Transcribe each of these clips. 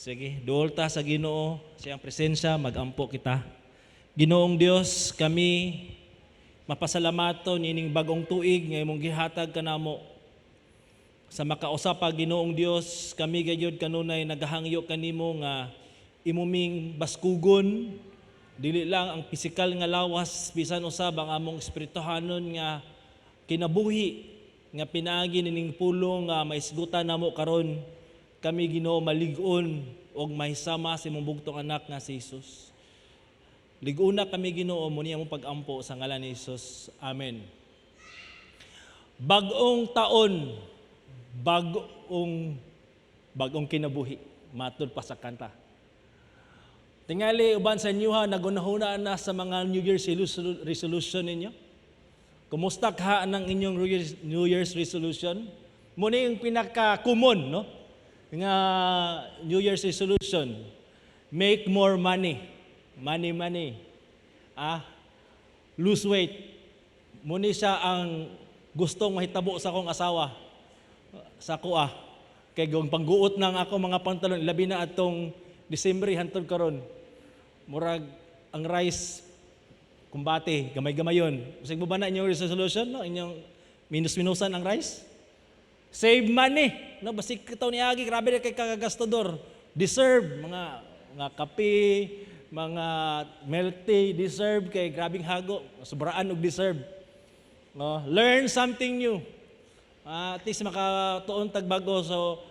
Sige, duol ta sa Ginoo, sa iyang presensya, magampo kita. Ginoong Dios, kami mapasalamaton ining bagong tuig nga imong gihatag kanamo. Sa makausa pa, Ginoong Dios, kami gayud kanunay nagahangyo kanimo nga imo ming baskugon, dili lang ang pisikal nga lawas, bisan usab ang among espirituhanon nga kinabuhi nga pinaagi nining pulong nga maisgutan namo karon. Kami, Ginoo, malig-on og mahisama sa imong bugtong anak nga si Jesus. Lig-una kami, Ginoo. Mao ni among pag-ampo sa ngalan ni Jesus. Amen. Bagong taon, bagong bagong kinabuhi, matud pa sa kanta. Tingali uban sa inyo ha, nagunahuna na sa mga New Year's resolution ninyo. Kumusta ka ng inyong New Year's resolution? Mao na yung pinaka-common, no? Nga New Year's resolution. Make more money. Money, money. Lose weight. Mao ni siya ang gustong mahitabo sa akong asawa. Sa ko ah. Kay kung pangguot ng ako mga pantalon, labi na atong Disyembre hantod karon. Murag ang rice kumbate, gamay-gamayon. Basig mo ba na inyong resolution, no? Inyong minus-minusan ang rice? Save money. No, basig kataw ni agi, grabe na kay kagastador. Deserve mga kape, mga milk tea, deserve kay grabing hago, sobraan og deserve. No, learn something new. At least makatuon tag bago. So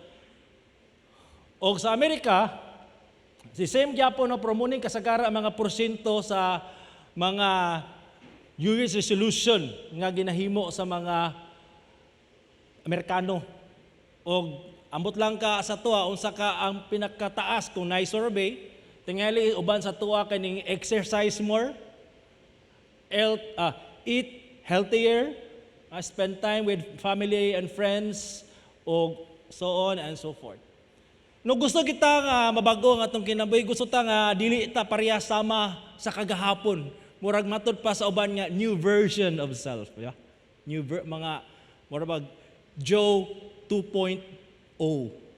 og sa Amerika, si same gyapon, no, pero muning kasagara ang mga porsyento sa mga New Year's resolution nga ginahimo sa mga Amerikano. Og ambot lang ka sa tuwa unsa ka ang pinakataas kung naay survey. Tingali uban sa tuwa kaning exercise more, health, eat healthier, spend time with family and friends, og so on and so forth. No, gusto kita nga mabago ang atong kinabuhi, gusto ta nga dili ta pareha sama sa kagahapon. Murag matud pa sa uban nga new version of self, yeah? Mga murag bag Joe 2.0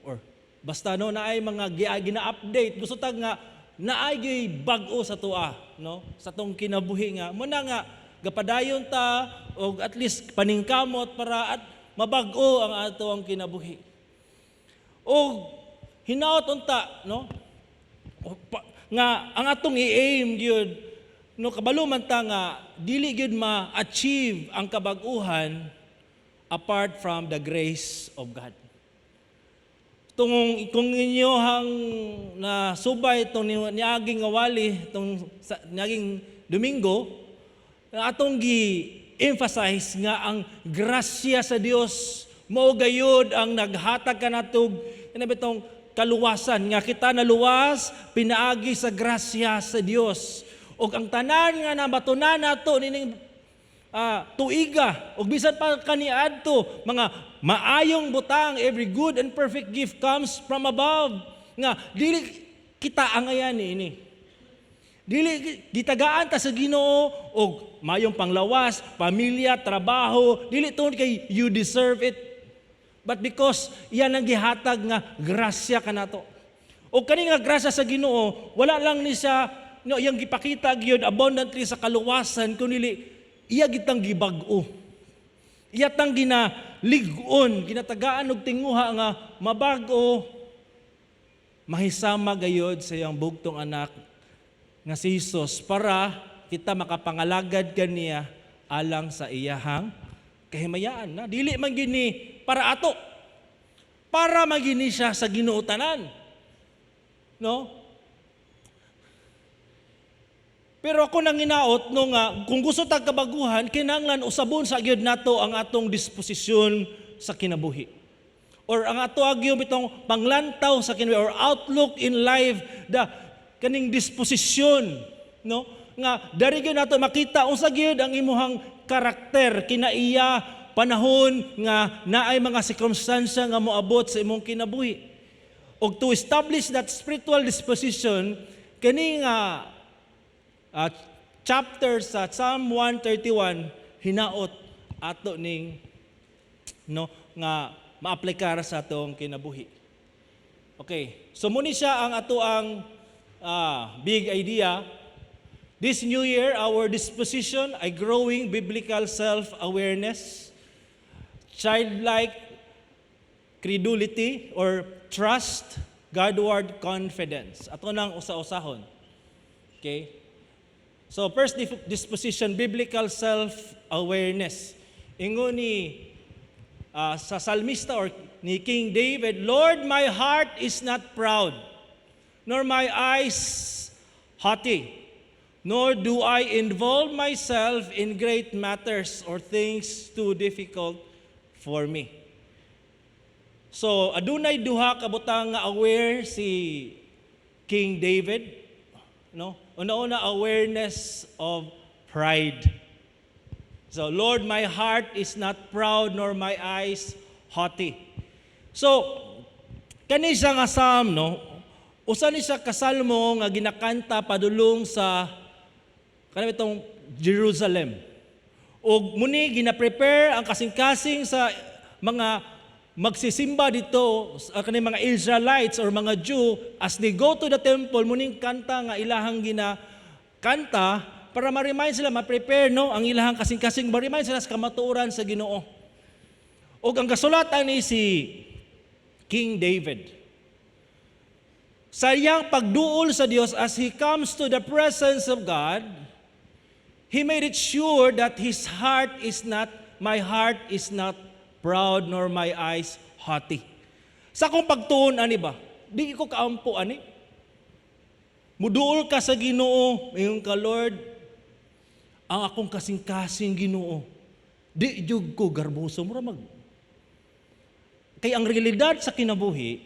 or basta, no, naay mga gina-update. Gusto ta nga naay gyud bag-o sa tua, no, sa tong kinabuhi nga mao na nga gapadayon ta og at least paningkamot para at mabag-o ang ato ang kinabuhi. Og hinaot unta, no, nga ang atong i-aim gyud, no, kabalo man ta nga dili gyud ma-achieve ang kabag-uhan apart from the grace of God. Tungong kung inyohang na subay itong niaging nga wali itong niaging Domingo, atong gi-emphasize nga ang grasya sa Dios mao gayud ang naghatag kanatog kana bitong kaluwasan, nga kita naluwas pinaagi sa grasya sa Dios. Ug ang tanan nga nabatunan nato nining tuiga ug bisan pa kaniadto, mga maayong butang, every good and perfect gift comes from above, nga dili kita angayan niini. Dili gitagaan ta sa Ginoo og mayong panglawas, pamilya, trabaho, dili tungod kay you deserve it, but because iyan ang gihatag nga grasya kanato. O kani nga grasya sa Ginoo, wala lang ni siya, no, iyang gipakita gyud abundantly sa kaluwasan, kundi iya gitang gibag-o. Iya tang ginalig-on, ginatagaan og tinguha nga mabag-o, mahisama gayod sa iyang bugtong anak nga si Jesus para kita makapangalagad kaniya alang sa iyahang kahimayaan na dili man gini para ato, para magini siya sa Ginoo tanan, no? Pero ako nang hinaot, no, nga kung gusto tag kabaguhan, kinahanglan usabon sa gyud nato ang atong disposisyon sa kinabuhi or ang ato agyo bitong panglantaw sa kinabuhi or outlook in life, the kaning disposisyon, no, nga dari gyud nato makita unsa gyud ang imuhang karakter kinaiya panahon nga naay mga sirkumstansya nga moabot sa imong kinabuhi. Og to establish that spiritual disposition, kani nga chapter sa Psalm 131, hinaot ato ning, no, nga maaplikar sa atong kinabuhi. Okay, so muni siya ang ato ang big idea. This new year, our disposition ay growing biblical self-awareness, childlike credulity or trust, Godward confidence. Ato nang usa-usahon. Okay? So first disposition, biblical self-awareness. Ingon ni sa salmista or ni King David, "Lord, my heart is not proud, nor my eyes haughty, nor do I involve myself in great matters or things too difficult for me." So, adunay duha ka butang nga aware si King David, no? Una-una, awareness of pride. So, "Lord, my heart is not proud nor my eyes haughty." So, kani siya nga psalm, no? Usa ni siya ka salmo nga ginakanta padulong sa kanang itong Jerusalem. Og muni gina-prepare ang kasing-kasing sa mga magsisimba dito sa kaning mga Israelites or mga Jew as they go to the temple, muning kanta nga ilahang gina kanta para ma-remind sila, ma-prepare, no, ang ilahang kasing-kasing, ma-remind sila sa kamatuoran sa Ginoo. Og ang kasulatan ni si King David sa iyang pagduol sa Dios, as he comes to the presence of God, he made it sure that his heart is not, "My heart is not proud nor my eyes haughty." Sa akong pagtuon ani ba, di ko kaampo ani. Muduol ka sa Ginoo, ingon ka, "Lord, ang akong kasing-kasing, Ginoo. Di jud ko garboso," mura mag. Kay ang realidad sa kinabuhi,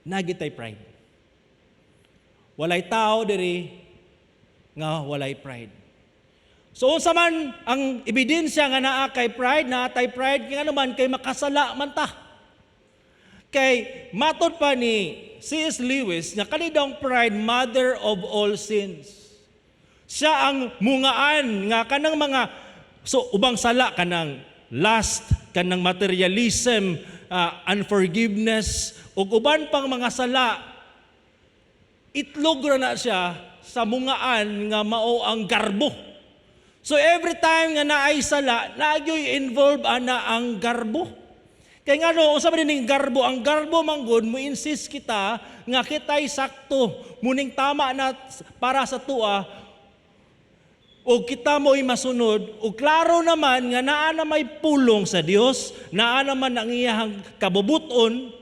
nagitay pride. Walay tao diri nga walay pride. So unsa man ang ebidensya nga naa kay pride, naa tay pride, kay ano man, kay makasala man ta. Kay matod pa ni C.S. Lewis nga kani daw pride, mother of all sins. Siya ang mungaan nga kanang mga, so ubang sala, kanang lust, kanang materialism, unforgiveness ug uban pang mga sala, itlog ra na siya sa mungaan nga mao ang garbo. So every time nga naay sala, naagyoy involve ana ang garbo. Kay ngano, unsa man ning garbo? Ang garbo manggod mo insist kita nga kitay sakto, muning tama na para sa tua o kita mo'y masunod, o klaro naman nga naa na may pulong sa Dios, naa naman ang iyahang kabubuton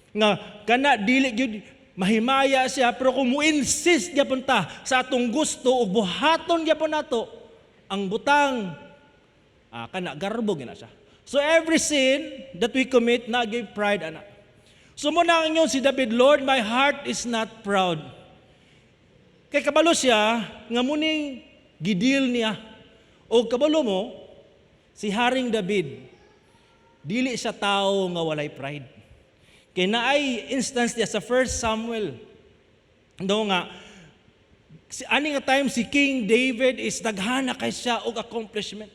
nga kana dili gyud mahimaya siya, pero kung mo insist gyapon ta sa atong gusto ug buhaton gyapon nato ang butang, kana garbo gina siya. So every sin that we commit, na give pride ana. So mo na ang si David, "Lord, my heart is not proud." Kay kabalo siya nga muning gidil niya. O kabalo mo, si Haring David, dili siya tao nga walay pride. Kay naay instance niya sa 1 Samuel. Do nga si ani nga time si King David is daghana kay siya og accomplishment.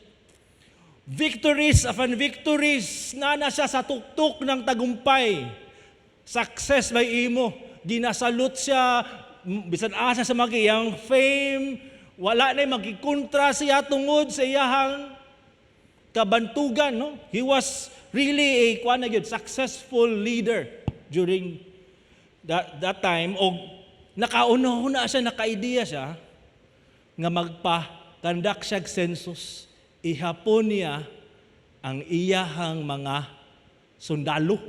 Victories upon victories, nana siya sa tuktok ng tagumpay. Success by imo. Ginasalute siya bisan asa sa mga iyang fame, wala na magikontra siya tungod sa iyahang kabantugan, no? He was really a kuan na gyud, successful leader during that time, og nakauna-una siya, naka-idea siya nga magpa-conduct siya og census. Ihapon niya ang iyahang mga sundalo.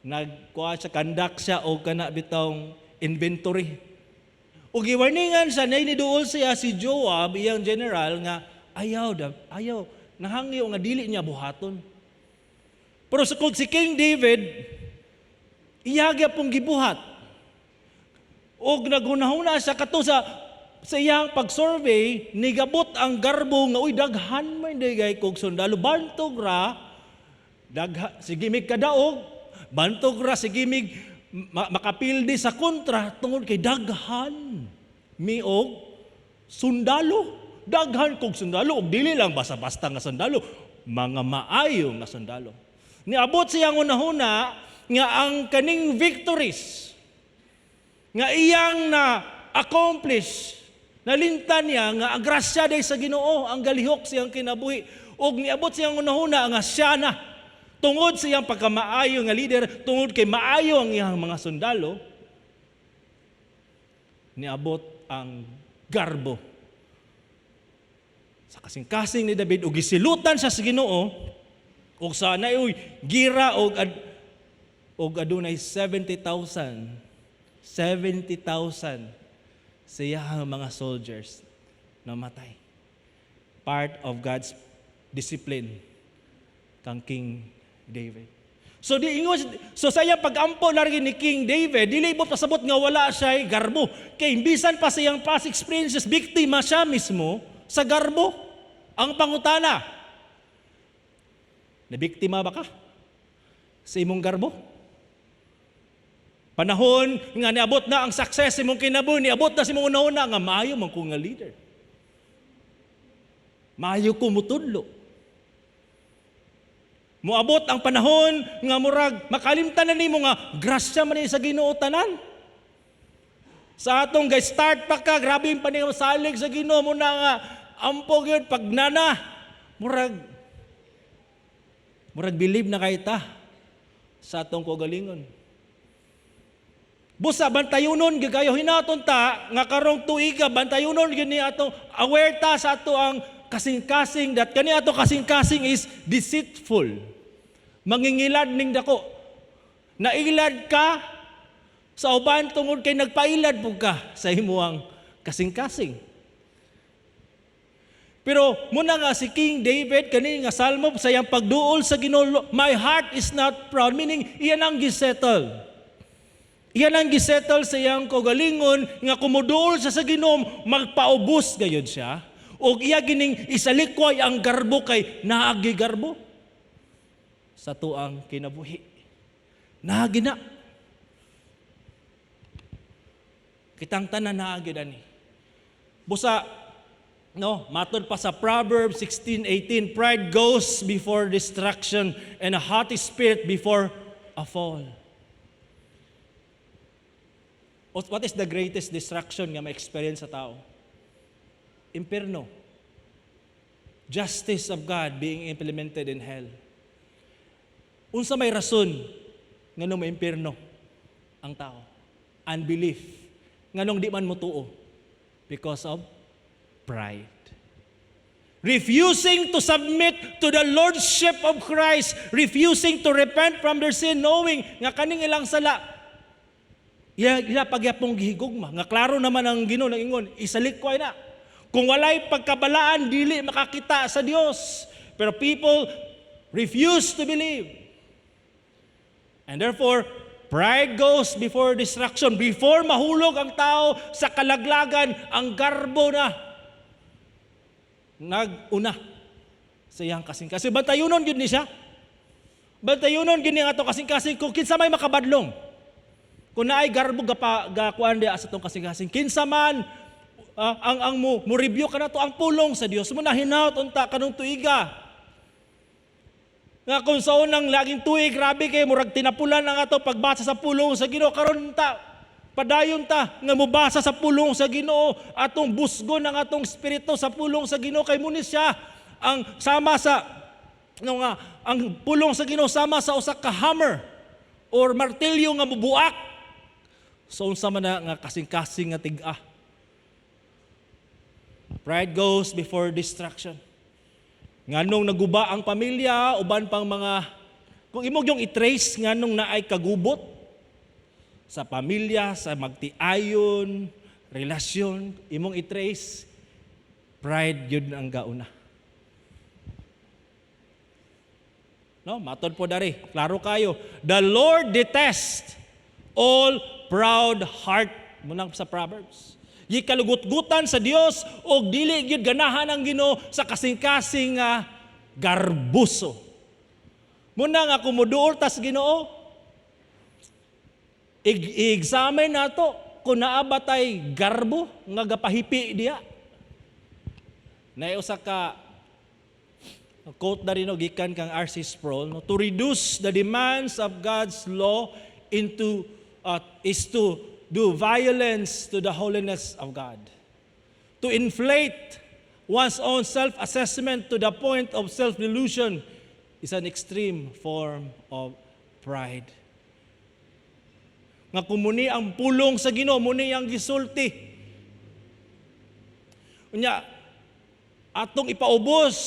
Nagkuha siya, conduct siya og kana bitawng inventory. Ug giwarningan sa nay niduol siya si Joab, iyang general, nga ayaw da, ayaw, nahangyo nga dili niya buhaton. Pero sa kung si King David, iya pong gibuhat. Og naghunahuna siya kato sa iyang pag-survey, nigabot ang garbo nga, "Uy, daghan man digay kog sundalo, bantog ra dagha, sige mig kadaog, bantog ra, sige mig makapildi sa kontra tungod kay daghan mi og sundalo, daghan kog sundalo, ug dili lang basta-basta nga sundalo, mga maayo nga sundalo." Niabot siyang unahuna nga ang kaning victories nga iyang na accomplish, nalimtan niya nga ang grasya day sa Ginoo ang galihok siyang kinabuhi, ug niabot siyang hunahuna nga siya na, tungod sa iyang pagkamaayo nga leader, tungod kay maayo ang iyang mga sundalo. Niabot ang garbo sa kasing-kasing ni David ug gisilutan siya sa Ginoo ug sa naoy gira og adunay 70,000 70,000 sa iyang mga soldiers namatay. Part of God's discipline kang King David. So di ingon, so sa iyang pag-ampo na rin ni King David, dili mo pasabot nga wala siya garbo. Kay bisan pa sa iyang past experiences, biktima siya mismo sa garbo. Ang pangutana, nabiktima ba ka sa imong garbo? Panahon nga niabot na ang success sa imong kinabuhi, niabot na sa imong una-una nga maayo man ko nga leader. Maayo ko mutudlo. Muabot ang panahon nga murag makalimtan na nimo nga grasya man ni sa Ginoo tanan. Sa atong gay start pa ka, grabe yung paningam salig sa Ginoo mo na nga ampo gyud pag nana murag believe na kay ta sa atong kaugalingon. Busa bantayunon gyud kayo, hinaton ta nga karong tuiga bantayunon gyud ni atong aware ta sa ato ang kasing-kasing, that kani ato kasing-kasing is deceitful. Mangingilad ning dako. Nailad ka sa uban tungod kay nagpailad pud ka sa imuang kasing-kasing. Pero muna nga si King David, kani nga salmo, sa iyang pagduol sa Ginoo, "My heart is not proud," meaning iyan ang gisettle. Iyan ang gisettle sa iyang kaugalingon nga kumuduol siya sa Ginoo, magpaubos gayud siya. Og iya gining isalikway ang garbo kay naagi garbo sa tuang kinabuhi. Naagi na. Kitang tanan naagi dani. Busa no, matod pa sa Proverbs 16:18, "Pride goes before destruction and a haughty spirit before a fall." What is the greatest destruction nga ma-experience sa tao? Impierno. Justice of God being implemented in hell. Unsa may rason nganong ma-impierno ang tao? Unbelief. Nganong di man motuo? Because of pride. Refusing to submit to the Lordship of Christ, refusing to repent from their sin, knowing nga kaning ilang sala, ila pagyapong gihigugma. Nga klaro naman ang Ginoo nag-ingon, isalikway na. Kung walay pagkabalaan, dili makakita sa Dios. Pero people refuse to believe. And therefore, pride goes before destruction. Before mahulog ang tao sa kalaglagan, ang garbo na nag-una sa iyang kasing-kasing. Bantayunon gyud ni siya. Bantayunon gyud ni ang ato kasing-kasing kung kinsa may makabadlong. Kung naay garbo gapa gakuan diha sa atong kasing-kasing. Kinsa man ang mo review ka na to ang pulong sa Dios mo na hinaut unta kanong tuiga. Nga kung sa unang laging tuig, grabe kay murag tinapulan ang ato pagbasa sa pulong sa Ginoo, karon ta padayon ta nga mobasa sa pulong sa Ginoo, atong busgon ang atong espiritu sa pulong sa Ginoo, kay muni siya ang sama sa no nga ang pulong sa Ginoo sama sa usa ka hammer or martilyo nga mubuak. So unsa man na nga kasing-kasing nga tig-a. Pride goes before destruction. Nganong naguba ang pamilya, uban pang mga, kung imo yung i-trace nganong naay kagubot sa pamilya, sa magtiayon, relasyon, imong i-trace, pride yun ang gauna. No, matod po dari, klaro kayo. "The Lord detests all proud heart," munang sa Proverbs. Gikalugot-gutan sa Dios og dili gyud ganahan ang Ginoo sa kasing-kasing nga garbuso. Muna nga kumuduol tas Ginoo, i-examine nato kung naa ba tay garbo nga gapahipi diya. Naay usa ka Quote na rin, no, gikan kang R.C. Sproul, no, "To reduce the demands of God's law into is to do violence to the holiness of God. To inflate one's own self-assessment to the point of self-delusion is an extreme form of pride." Nga kung muni ang pulong sa Ginoo, muni ang gisulti. Unya, atong ipaubos,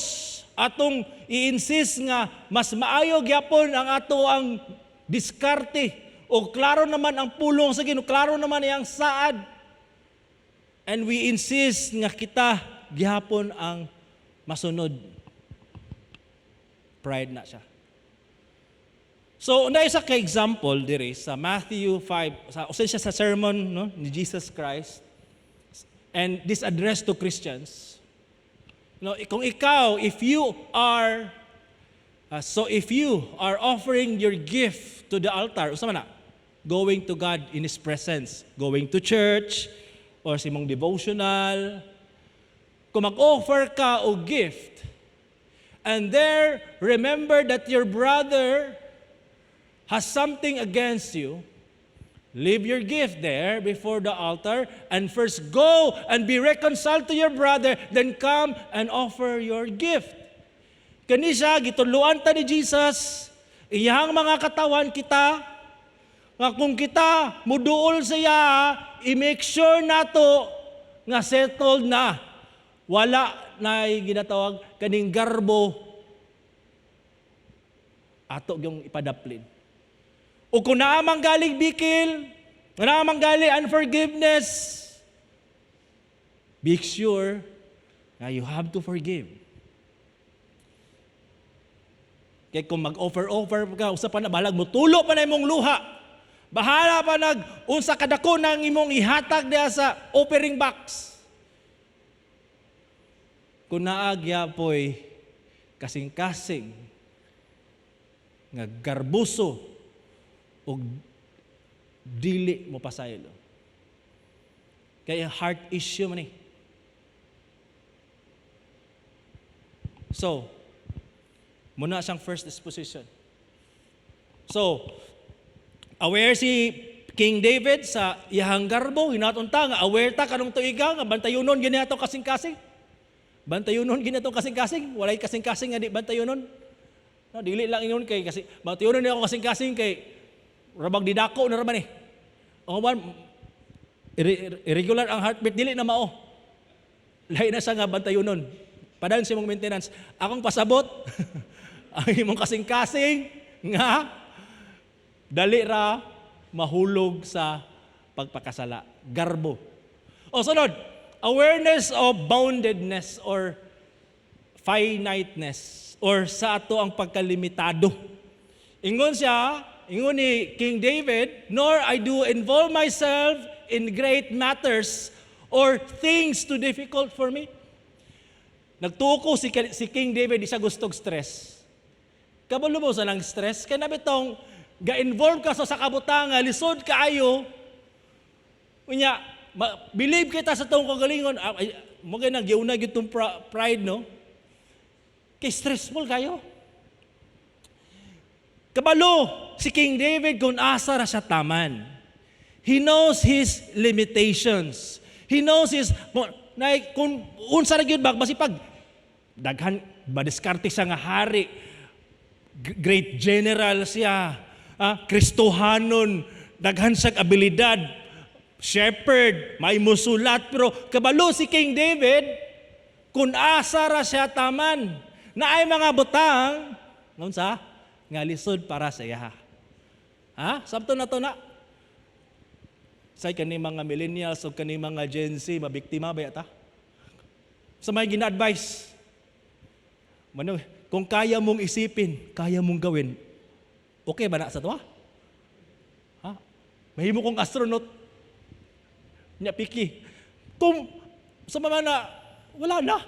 atong i-insist nga mas maayo gyapon ang ato ang diskarte o klaro naman ang pulong sa Ginoo, klaro naman iyang saad. And we insist nga kita gihapon ang masunod. Pride na siya. So, unay sa ka example diri sa Matthew 5, sa usa siya sa sermon, no, ni Jesus Christ and this address to Christians. No, kung ikaw, if you are so if you are offering your gift to the altar, usa man na, going to God in His presence, going to church, or sa imong devotional, kung mag-offer ka og gift, and there remember that your brother has something against you, leave your gift there before the altar and first go and be reconciled to your brother, then come and offer your gift. Kani siya, gitudloan ta ni Jesus, iyang mga katawan kita, nga kung kita muduol sa iya, i-make sure nato nga settled na. Wala na ginatawag kaning garbo ato yung ipadaplin. O kung naa man galing bikil, naa man gali unforgiveness, be sure na you have to forgive. Kaya kung mag-offer-offer ka, usa pa na, bahalag mo, tulo pa na imong luha. Bahala pa nag, unsa kadako nang imong ihatag diha sa offering box. Kung naa gyapoy kasing-kasing nga garbuso og dili mo pasaylo. Kaya heart issue man eh. So, muna siyang first disposition. So, aware si King David sa iyahang garbo, hinaton ta nga aware ta karong tuiga nga bantayunon gini atong kasing-kasing. Bantayunon gini atong kasing-kasing, walay kasing-kasing nga di bantayunon. No, dili lang ingon kay kasi bantayunon ni ako kasing-kasing kay rabag didako na raman eh. Ang uban irregular ang heartbeat, dili na mao. Lahi na siya nga bantayunon. Padayon sa imong maintenance. Akong pasabot, ang imong kasing-kasing nga dali ra mahulog sa pagpakasala. Garbo. O sunod, awareness of boundedness or finiteness or sa ato ang pagkalimitado. Ingon siya, ingon ni King David, "Nor I do involve myself in great matters or things too difficult for me." Nagtuo ko si King David, di siya gustog stress. Kabalo mo sa lang stress? Kaya bitong ga-involve ka sa kabutanga, lisod kaayo. Unya, believe kita sa tong kagalingon, ay, mo gay nang giuna gyud tong pride, no? Kay stressful kayo. Kabalo si King David kung asa ra siya taman. He knows his limitations. He knows his na kung unsa ra gyud ba basi pag daghan madiskarte siya nga hari, great general siya, Kristohanon, daghan siyang abilidad, shepherd, may musulat, pero kabalo si King David kung asa ra siya taman. Naay mga butang unsa nga lisod para sa iya. Ha? Sabto na to na. Say kani mga millennials o kani mga Gen Z, mabiktima ba yata? Sa may gina-advise. Mano, kung kaya mong isipin, kaya mong gawin. Okay ba na sa tuwa? Ha? Mahimo kong astronaut. Nya piki. Kung sa mga na, wala na.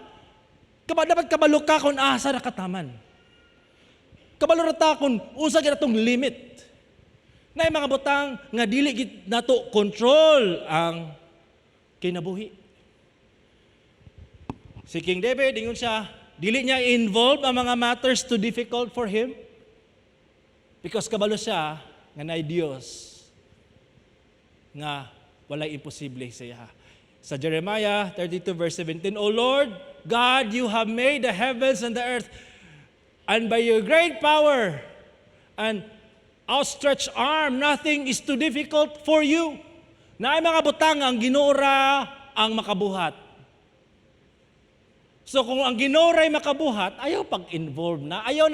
Kaba, dapat kabalo ka kung asa na kataman. Kabalo ra ta kung unsa gyud atong limit. Naay mga butang nga dili gid nato control ang kinabuhi. Si King David, ingon siya, dili niya involved ang mga matters too difficult for him. Because kabalo siya nga naay Dios nga walay imposible sa iya. Sa Jeremiah 32 verse 17, "O Lord God, you have made the heavens and the earth, and by your great power and outstretched arm, nothing is too difficult for you." Naay mga butang ang Ginoo ra ang makabuhat. So kung ang Ginoo ra'y makabuhat, ayaw pag-involve na, ayaw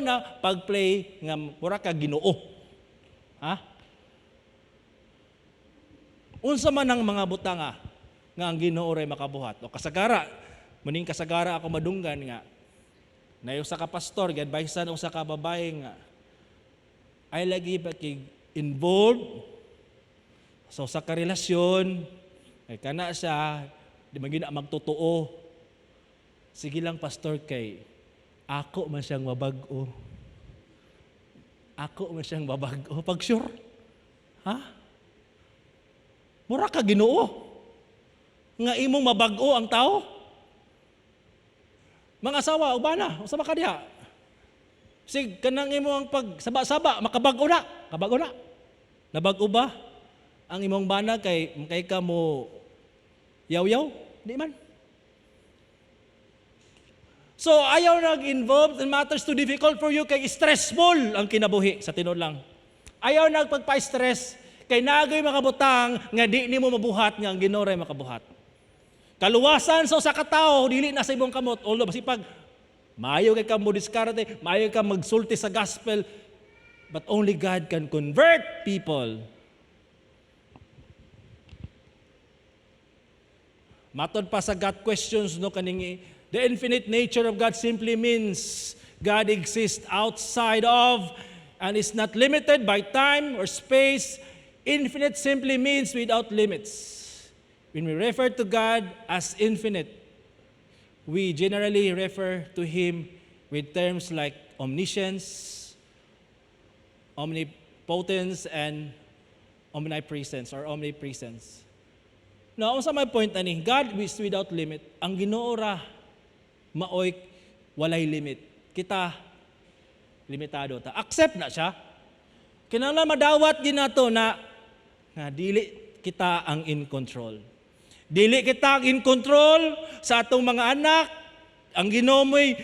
na pag-play nga mura ka Ginoo. Ha? Unsa man ang mga butanga nga ang Ginoo ra'y makabuhat? O kasagara, muning kasagara ako madunggan nga na usa ka pastor gi-advisean usa ka babae nga ay lagi ba kig involved sa usa ka relasyon kay kana siya di man gyud na magtotoo. "Sige lang, pastor, kay ako man siyang mabag-o. Ako man siyang mabag-o." Pag sure. Ha? Mura ka Ginoo nga imong mabag-o ang tao. Mga asawa, ubana, usa ba ka diha? Sig kanang imo ang pag saba-saba, makabag-o na, kabag-o na. Nabag-o ba ang imong bana kay ka mo yaw-yaw? Di man. So ayaw nag-involved in matters too difficult for you kay stressful ang kinabuhi sa tinuod lang. Ayaw nagpagpa-stress kay nagoy mga butang nga di nimo mabuhat nga ang Ginoo ray makabuhat. Kaluwasan sa usa ka tawo dili na sa imong kamot. Although masipag maayo kay ka mo diskarte, maayo ka magsulti sa gospel, but only God can convert people. Matod pa sa Got Questions, no, kaning the infinite nature of God simply means God exists outside of and is not limited by time or space. Infinite simply means without limits. When we refer to God as infinite, we generally refer to Him with terms like omniscience, omnipotence, and omnipresence or omnipresence. Now, unsa may point ani? God is without limit. Ang Ginoo ra maoy walay limit. Kita limitado ta. Accept na siya. Kinahanglan madawat din nato na nga dili kita ang in control. Dili kita ang in control sa atong mga anak. Ang Ginoo mo'y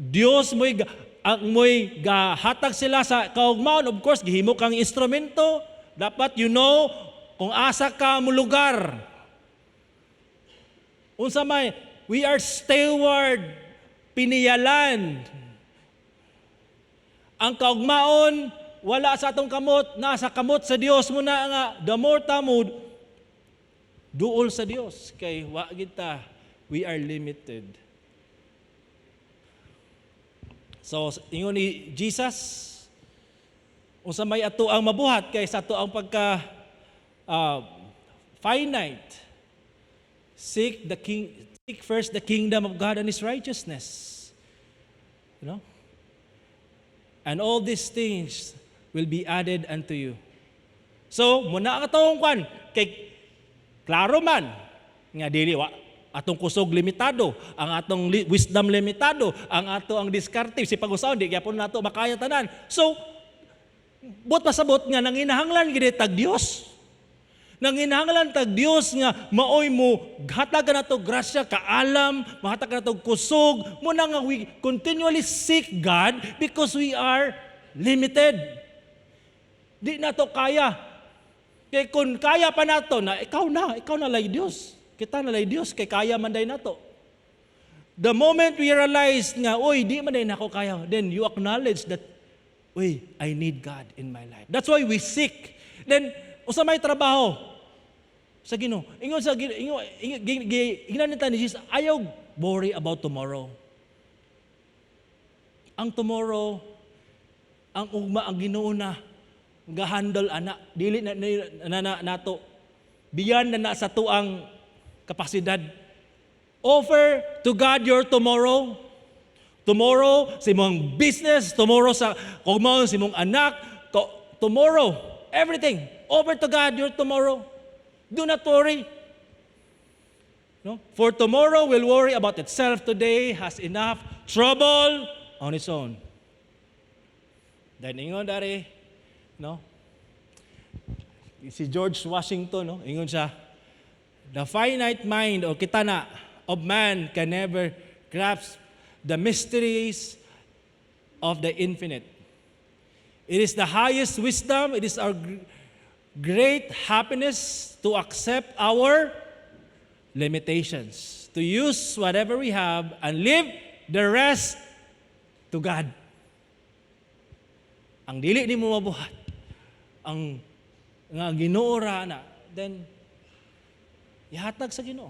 Dios mo'y ang mo'y gahatag sila sa kaugmaon. Of course, gihimo kang instrumento. Dapat you know kung asa ka mo lugar. Unsa may we are steward, piniyalan. Ang kaugmaon wala sa atong kamot, nasa kamot sa Dios mo na nga the more ta mo duol sa Dios kay wa kita, we are limited. So ingon ni Jesus, unsa may ato ang mabuhat kay sa ato ang pagka finite. Seek first the kingdom of God and His righteousness. You know? And all these things will be added unto you. So, muna ang atong kwan kay klaro man nga dili wa atong kusog limitado, ang atong wisdom limitado, ang ato ang diskarte si pag-usaon di gyapon nato makaya tanan. So, buot pasabot nga nanginahanglan gid tag Dios. Nanginahanglan tag Dios nga maoy mo hatag nato grasya, kaalam, mahatag nato kusog, mo na nga we continually seek God because we are limited. Di nato kaya. Kay kung kaya pa nato na, ikaw na lay Dios. Kita na lay Dios kay kaya man day nato. The moment we realize nga, "Uy, di man day nako kaya," then you acknowledge that, "Uy, I need God in my life." That's why we seek. Then, usa may trabaho sa Ginoo. Ingon sa Ginoo, ingon ingnan ni Jesus, ayaw worry about tomorrow. Ang tomorrow, ang ugma, ang Ginoo na gahandle ana, dili na, na, na, na nato. Biyan na na sa tuang kapasidad. Offer to God your tomorrow. Tomorrow sa imong business, tomorrow sa kugmaon sa imong anak, tomorrow, everything. Offer to God your tomorrow. Do not worry. No? For tomorrow will worry about itself. Today has enough trouble on its own. Then ingon dari, no? Si George Washington, no? Ingon siya, "The finite mind o kita na of man can never grasp the mysteries of the infinite. It is the highest wisdom, it is our great happiness to accept our limitations, to use whatever we have and leave the rest to God." Ang dili nimo mabuhat, ang nga Ginoo ra na, then ihatag sa Ginoo.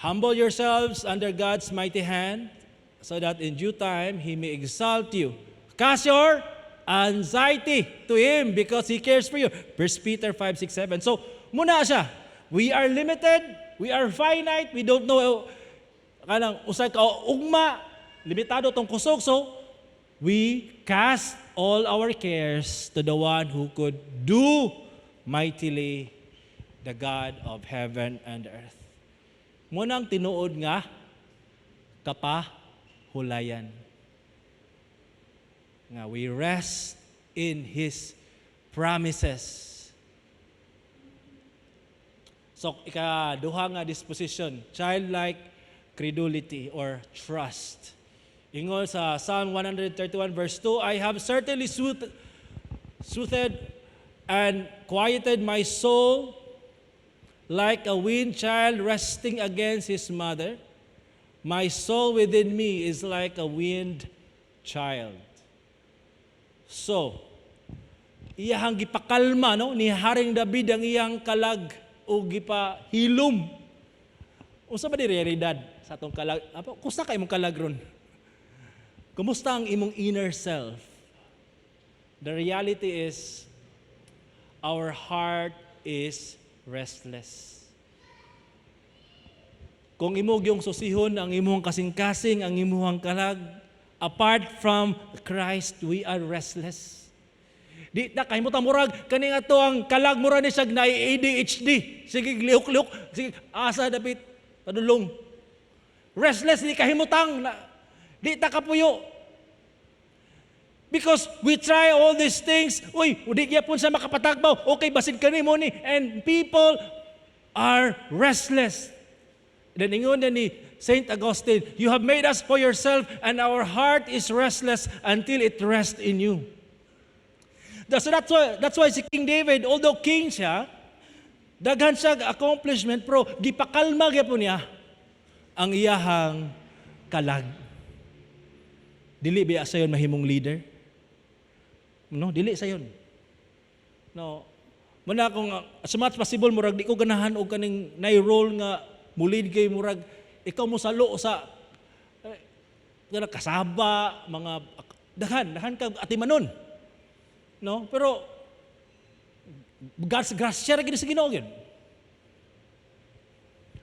"Humble yourselves under God's mighty hand so that in due time He may exalt you. Cast your anxiety to Him because He cares for you." 1 Peter 5, 6, 7. So, mao na siya. We are limited, we are finite, we don't know kanang usa ka ugma, limitado tong kusog. So, we cast all our cares to the one who could do mightily, the God of heaven and earth. Mao nang tinuod nga kapahulayan. Nga we rest in His promises. So, ikaduha nga disposition, childlike credulity or trust. Ingon sa Psalm 131 verse 2, "I have certainly soothed and quieted my soul like a weaned child resting against his mother. My soul within me is like a weaned child." So, iyahang gipakalma, no, ni Haring David ang iyang kalag o gipahilom. Unsa ba di realidad sa atong kalag? Apo, kumusta ka imong kalag ron? Kumusta ang imong inner self? The reality is our heart is restless. Kung imo gyung susihon ang imong kasing-kasing, ang imong kalag, apart from Christ, we are restless. Di na kay mo murag kani nga to ang kalag, mura ni siya na ADHD. Sige lihok-lihok, sige asa dapit padulong. Restless, di kahimutang na, di ta kapuyo. Because we try all these things, uy, di gyapon sa makapatagbaw. Okay, basin kani mo ni, and people are restless. Then ingon na ni Saint Augustine, "You have made us for yourself and our heart is restless until it rests in you." So that's why si King David, although king siya, daghan siya accomplishment, pero gipakalma gyapon niya ang iyahang kalag. Dili biya sayon mahimong leader? No, dili sayon. No. Mao na kung as much possible, murag di ko ganahan og kaning nay role nga mulid kay murag ikaw mo salo sa kana kasaba mga daghan daghan kag atimanon. No? Pero God's grace ra gid sa Ginoo gyud.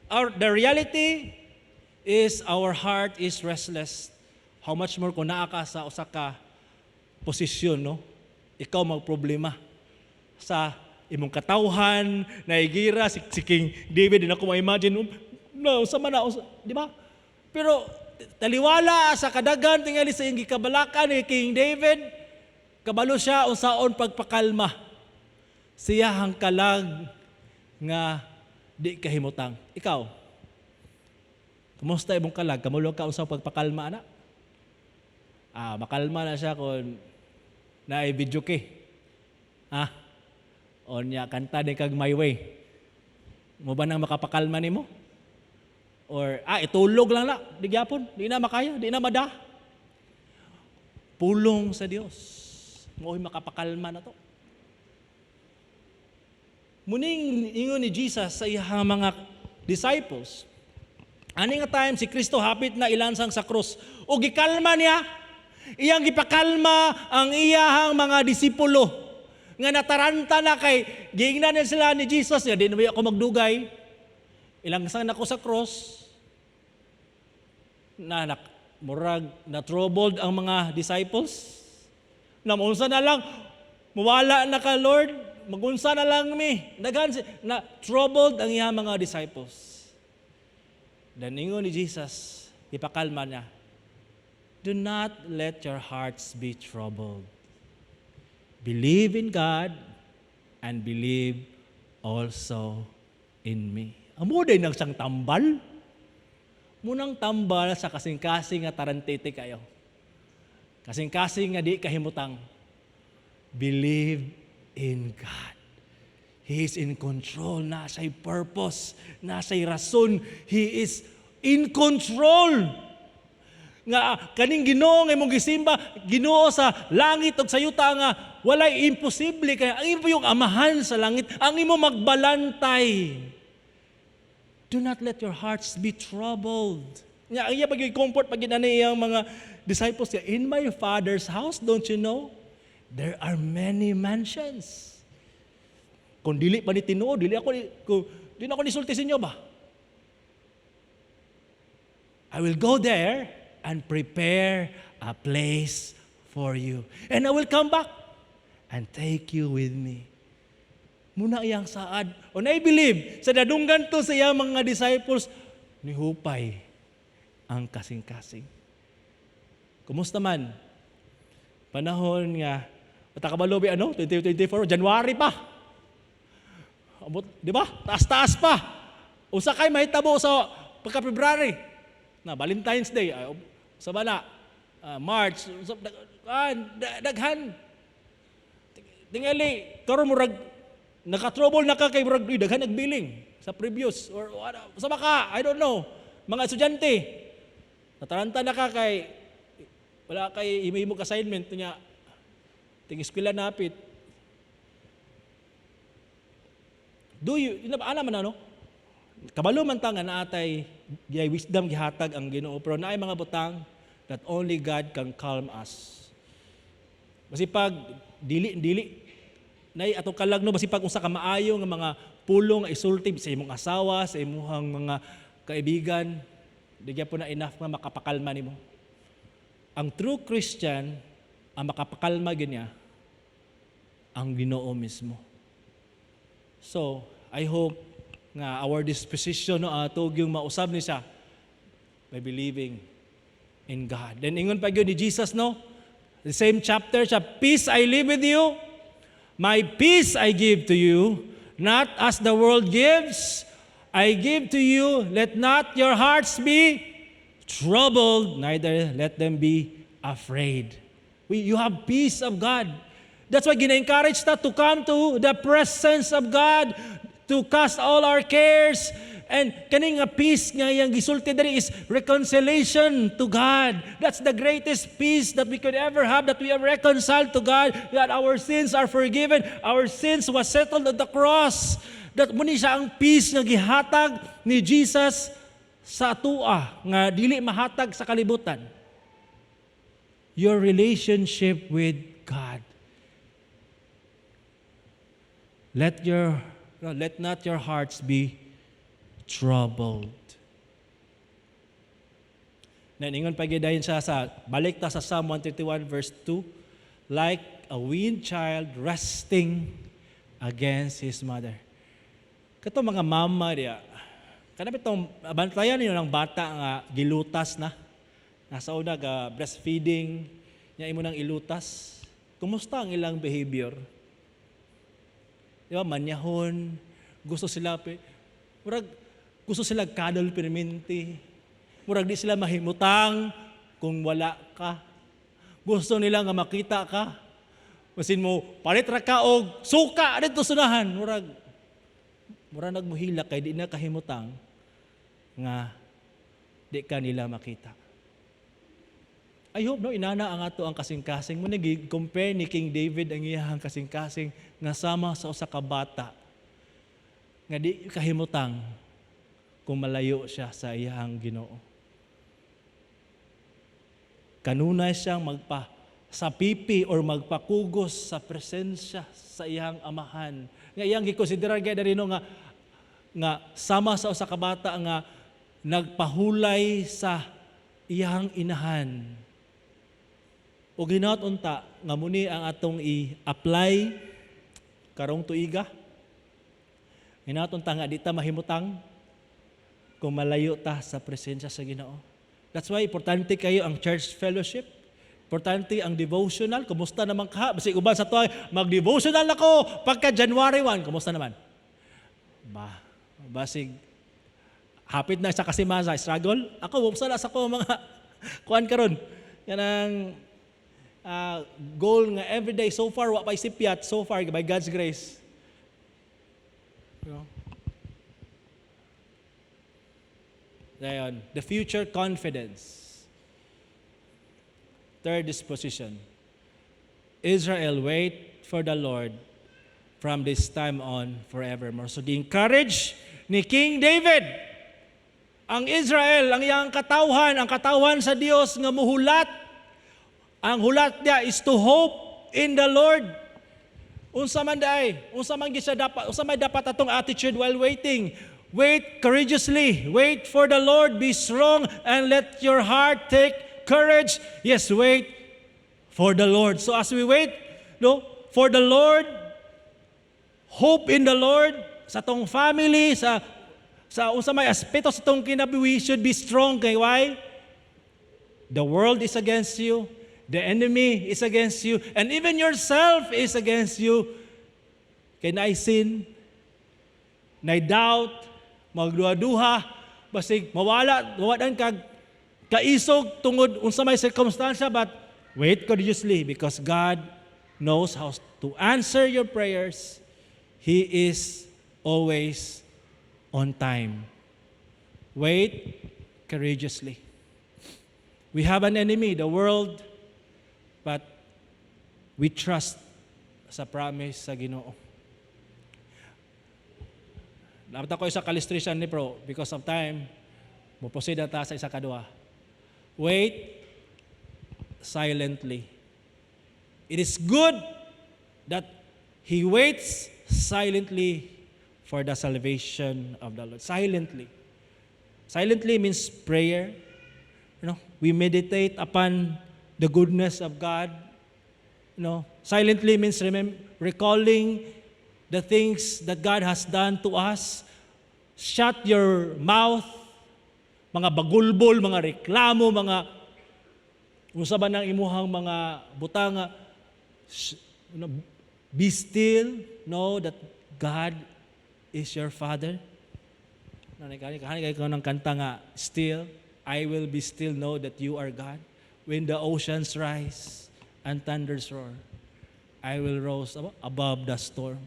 Our the reality is our heart is restless. How much more kung naa ka sa usa ka posisyon, no? Ikaw magproblema sa imong katawhan, naigira si King David, di na ko ma-imagine, no, sa man na, di ba? Pero taliwala sa kadaghan tingali sa iyang gikabalakan ni King David, kabalo siya unsaon pagpakalma siyahang kalag nga di kahimutang. Ikaw, kumusta imong kalag? Kabalo ka unsa pagpakalma ana? Ah, makalma na siya kung naay videoke. Ah, o niya kanta di kag "My Way". Mao ba nang makapakalma nimo? Or itulog lang na, di gyapon, di na makaya, di na mada. Pulong sa Dios. Mao'y makapakalma na to. Muning ingon ni Jesus sa iyang mga disciples. Ani nga time si Kristo hapit na ilansang sa krus. O gikalma niya, iyang gipakalma ang iyahang mga disipulo nga nataranta na kay giingnan na sila ni Jesus nga di na ako magdugay. Ilansang nako sa cross na, na murag na troubled ang mga disciples. Na unsa na lang, muwala na ka, Lord. Magunsa na lang mi. Daghan na troubled ang iyang mga disciples. Then ingon ni Jesus, ipakalma niya, "Do not let your hearts be troubled. Believe in God and believe also in me." Amo din nang siyang tambal. Munang tambal sa kasing-kasing nga tarantete kayo. Kasing-kasing nga di kahimutang. Believe in God. He is in control. Naa siya'y purpose. Naa siya'y rason. He is in control. Nga kaning Ginoo nga imong gisimba, Ginoo sa langit ug sa yuta nga walay imposible kay ang imo yung Amahan sa langit, ang imo magbalantay. Do not let your hearts be troubled. Nya ang iya pag comfort pag ani iyang mga disciples niya, "In my Father's house, don't you know? There are many mansions. Kung dili pa ni tinuod, dili ako ni, kung, di na ako nisulti sa inyo ba? I will go there and prepare a place for you. And I will come back and take you with me." Muna iyang saad. And I believe, sa nadunggan to sa iyang mga disciples, nihupay ang kasing-kasing. Kumusta man? Panahon nga, kabalo ano, 2024, January pa. Abot, di ba? Taas-taas pa. Usa kay mahitabo sa pagka February. Na Valentine's Day, ay, sa bala, March, sa, daghan. Tingali, karon murag naka-trouble na ka kay murag uy, daghan nagbilling sa previous or ano, sa baka, I don't know. Mga estudyante, nataranta na ka kay wala kay imo assignment niya. Ting eskwela napit. Do you, ana man ano? Kabalo man ta nga naatay giyay wisdom gihatag ang Ginoo, pero naay mga butang that only God can calm us. Basipag dili dili nay atong kalag, no, basipag unsa ka maayo nga mga pulong nga isulti sa imong asawa, sa imong mga kaibigan, di gyapon na enough nga makapakalma nimo. Ang true Christian, ang makapakalma gyud niya ang Ginoo mismo. So, I hope nga our disposition, no, ato yung mausab ni siya by believing in God. Then ingon pa gyud ni Jesus, no, the same chapter siya, "Peace I leave with you, my peace I give to you, not as the world gives, I give to you. Let not your hearts be troubled, neither let them be afraid." You have peace of God. That's why gina-encourage ta to come to the presence of God, to cast all our cares. And kaning nga peace nga iyang gisulti diri is reconciliation to God. That's the greatest peace that we could ever have, that we are reconciled to God, that our sins are forgiven, our sins was settled on the cross. That muni siya ang peace nga gihatag ni Jesus sa atua nga dili mahatag sa kalibutan. Your relationship with God. Let your no, let not your hearts be troubled. Naningon pa gyud siya sa balik ta sa Psalm 131 verse 2, "Like a weaned child resting against his mother." Kato mga mama diya, kana bitong bantayan ninyo ng bata nga gilutas na. Nasa una ga breastfeeding, nya imo nang ilutas. Kumusta ang ilang behavior? Di ba, manyahon, gusto sila, murag, gusto sila cuddle perminti. Murag di sila mahimutang kung wala ka. Gusto nila nga makita ka. Masin mo, palit ra ka og suka dito sunahan. Murag nagmuhila kay di na kahimutang nga di ka nila makita. I hope, no, inana ang ato ang kasing-kasing mo compare ni King David ang iyang kasing-kasing nga sama sa usa ka bata nga di kahimutang kung malayo siya sa iyang Ginoo. Kanunay siyang magpa sa pipi or magpakugos sa presensya sa iyang Amahan. Nga iyang gikonsiderar gay diri, no, nga sama sa usa ka bata nga nagpahulay sa iyang inahan. O ginaot unta nga muni ang atong i-apply Karong tuiga. Hinaton ta nga di ta mahimutang kung malayo ta sa presensya sa Ginoo. That's why importante kayo ang church fellowship. Importante ang devotional. Kumusta naman ka? Basi uban sa to, mag-devotional ako pagka January 1. Kumusta naman? Ba, basig hapit na sa kasimasa, struggle. Ako, wala na sa ko mga kuan karon. Yan ang goal nga everyday. So far, wa pa isipyat. So far, by God's grace. You know? Dayon, the future confidence. Third disposition. Israel, wait for the Lord from this time on forevermore. So, gi-encourage ni King David ang Israel, ang iyang katawhan, ang katawhan sa Dios nga muhulat. Ang hulat niya is to hope in the Lord. Unsa man diay, unsa man gyud siya dapat, unsa man dapat atong attitude while waiting? Wait courageously. Wait for the Lord. Be strong and let your heart take courage. Yes, wait for the Lord. So as we wait, no, for the Lord, hope in the Lord, sa atong family, sa unsa may aspeto sa atong kinabuhi, we should be strong kay why? The world is against you, the enemy is against you, and even yourself is against you. Kay naay sin, naay doubt, magduha-duha, basig mawala, mawadan kag kaisog tungod unsa may circumstansya, but wait courageously because God knows how to answer your prayers. He is always on time. Wait courageously. We have an enemy, the world, but we trust sa promise sa Ginoo. Dapat ako isa ka illustration ni bro, because of time, mo proceed na ta sa isa kadua. Wait silently. It is good that he waits silently for the salvation of the Lord. Silently. Silently means prayer. We meditate upon the goodness of God. Silently means recalling the things that God has done to us. Shut your mouth. Mga bagulbol, mga reklamo, mga unsa ba nang imuhang mga butanga, be still, know that God is your Father. No, kani kani kayo ng kanta nga, "Still, I will be still, know that you are God. When the oceans rise and thunders roar, I will rose above the storm."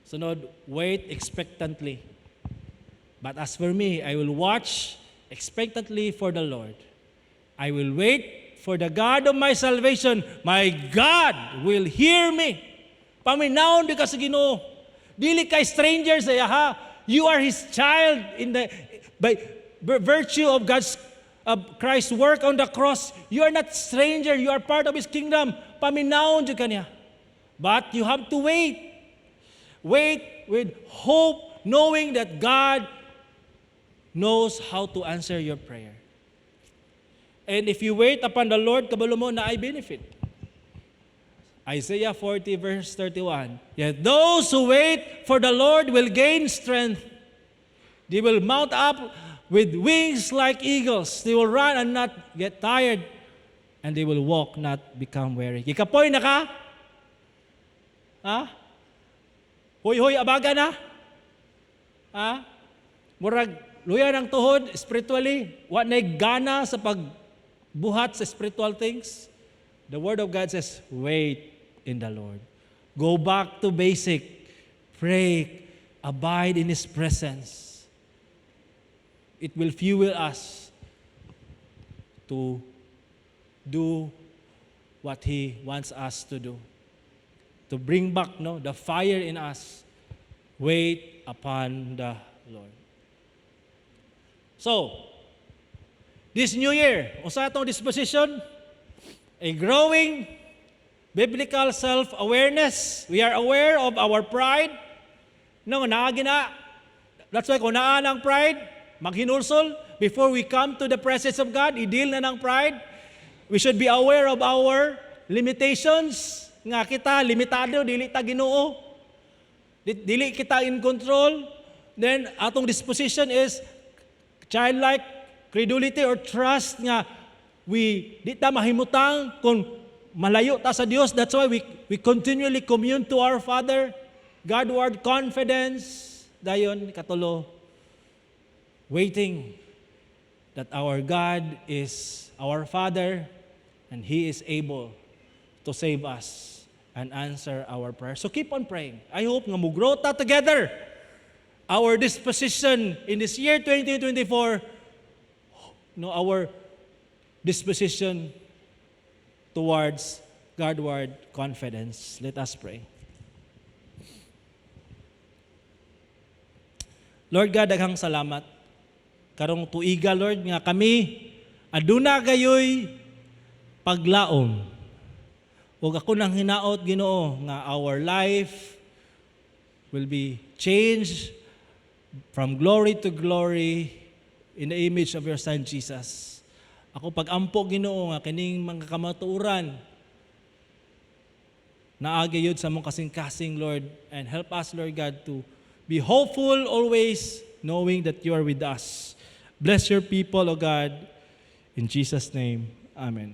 Sunod, wait expectantly. But as for me, I will watch expectantly for the Lord. I will wait for the God of my salvation. My God will hear me. Paminawon di ka sa Ginoo. Dili kay stranger sa iya ha. You are His child in the by virtue of God's of Christ's work on the cross. You are not stranger. You are part of His kingdom. Paminawon di ka niya. But you have to wait. Wait with hope, knowing that God knows how to answer your prayer. And if you wait upon the Lord, kabalo mo naay benefit. Isaiah 40 verse 31. "Yet those who wait for the Lord will gain strength. They will mount up with wings like eagles. They will run and not get tired, and they will walk, not become weary." Gikapoy na ka? Ha? Huy-huy, abaga na? Ha? Murag, luya ng tuhod, spiritually, wa na'y gana sa pagbuhat sa spiritual things. The Word of God says, wait in the Lord. Go back to basic. Pray. Abide in His presence. It will fuel us to do what He wants us to do. To bring back, no, the fire in us. Wait upon the Lord. So, this new year, unsa atong disposition? A growing biblical self-awareness. We are aware of our pride. No, naagi na. That's why kung naa ng pride, maghinulsol. Before we come to the presence of God, i-deal na ng pride. We should be aware of our limitations, nga kita limitado, dili ta Ginoo. Dili kita in control. Then atong disposition is childlike credulity or trust nga we di ta mahimutang kung malayo ta sa Dios. That's why we continually commune to our Father. Godward confidence. Dayon katulo, waiting that our God is our Father and He is able to save us and answer our prayer. So keep on praying. I hope nga mo-grow ta together. Our disposition in this year 2024, no, our disposition towards Godward confidence. Let us pray. Lord God, daghang salamat. Karong tuiga, Lord, nga kami aduna gayoy paglaom. Ug ako nang hinaot, Ginoo, nga our life will be changed from glory to glory in the image of your Son Jesus. Ako pag-ampo, Ginoo, nga kining mga kamatuoran naa gyud sa among kasing-kasing, Lord, and help us, Lord God, to be hopeful always, knowing that you are with us. Bless your people, O God. In Jesus' name, Amen.